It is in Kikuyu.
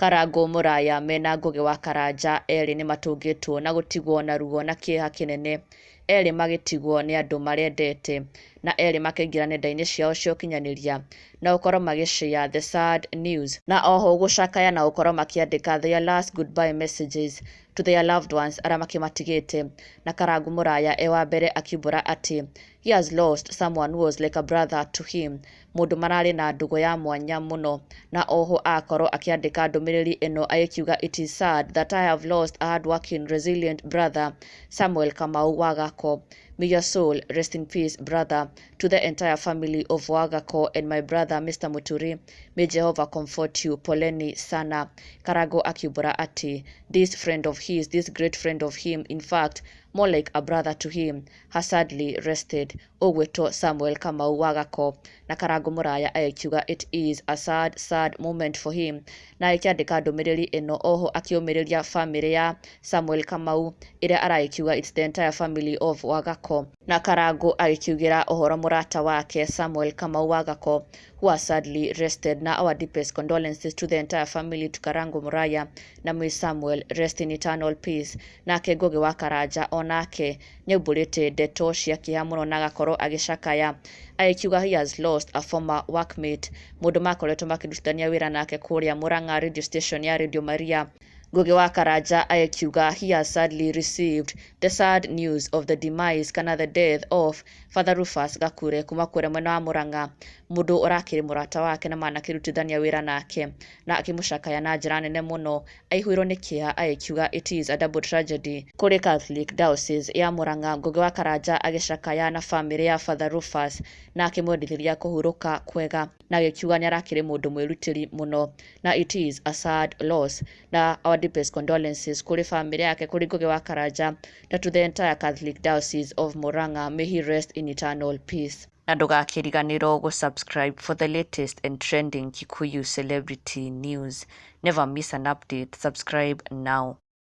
Karangũ Mũraya mena Ngũgĩ wa Karanja erĩ nĩmatũngĩtwo na gũtigwo na ruo na kĩeha kĩnene, erĩ magĩtigwo nĩ andũ marendete na erĩ makĩingĩra nenda-inĩ ciao cia ũkinyanĩria na gũkorwo magĩ share the sad news, na oho gũcakaya na gũkorwo makĩandĩka their last goodbye messages to their loved ones arĩa makĩmatigĩte. Na Karangũ Mũraya e wa mbere akiumbũra atĩ he has lost someone who was like a brother to him, mũndũ mararĩ na ndũgũ ya mwanya mũno. Na oho akorwo akĩandĩka ndũmĩrĩri ĩno agĩkiuga, "It is sad that I have lost a hardworking, resilient brother, Samuel Kamau Wagako. May your soul rest in peace, brother. To the entire family of Wagako and my brother Mr. Muturi, may Jehovah comfort you. Poleni sana." Karango akiumbũra atĩ this friend of his, this great friend of him, in fact more like a brother to him, has sadly rested, ũgwĩtwo Samuel Kamau Wagako. Na Karango Mũraya agĩkiuga it is a sad, sad moment for him, na agĩkĩandĩka ndũmĩrĩri ĩno oho akĩũmĩrĩria famĩlĩ ya Samuel Kamau ĩrĩa aragĩkiuga it's the entire family of Wagako. Na Karango agĩkiugĩra ũhoro mũrata wake Samuel Kamau Wagako, who has sadly rested, na our deepest condolences to the entire family, to Karango Muraya na may Samuel rest in eternal peace. Nake Ngũgĩ wa Karanja onake nĩaumbũrĩte ndeto cia kĩeha mũno na agakorwo agĩcakaya agĩkiuga he has lost a former workmate, mũndũ makoretwo makĩrutithania wĩra nake kũrĩa Murang'a radio station ya Radio Maria. Ngũgĩ wa Karanja agĩkiuga he has sadly received the sad news of the demise kana the death of Father Rufus Gakure kuma kũrĩa mwena wa Murang'a, mũndũ ũrakĩrĩ mũrata wake na manakĩrutithania wĩra nake, na akĩmũcakaya na njĩra nene mũno aihũirwo nĩ kĩeha agĩkiuga it is a double tragedy kũrĩ Catholic Diocese ya Murang'a. Ngũgĩ wa Karanja agĩcakaya na famĩlĩ ya Father Rufus na akĩmwendithĩria kũhurũka kwega, na agĩkiuga nĩ arakĩrĩ mũndũ mwĩrutĩri mũno na it is a sad loss, na our deepest condolences kũrĩ famĩlĩ yake, kũrĩ Ngũgĩ wa Karanja na to the entire Catholic Diocese of Murang'a. May he rest in eternal peace. Na ndũgakĩriganĩrwo gũ-subscribe for the latest and trending Kikuyu celebrity news. Never miss an update. Subscribe now.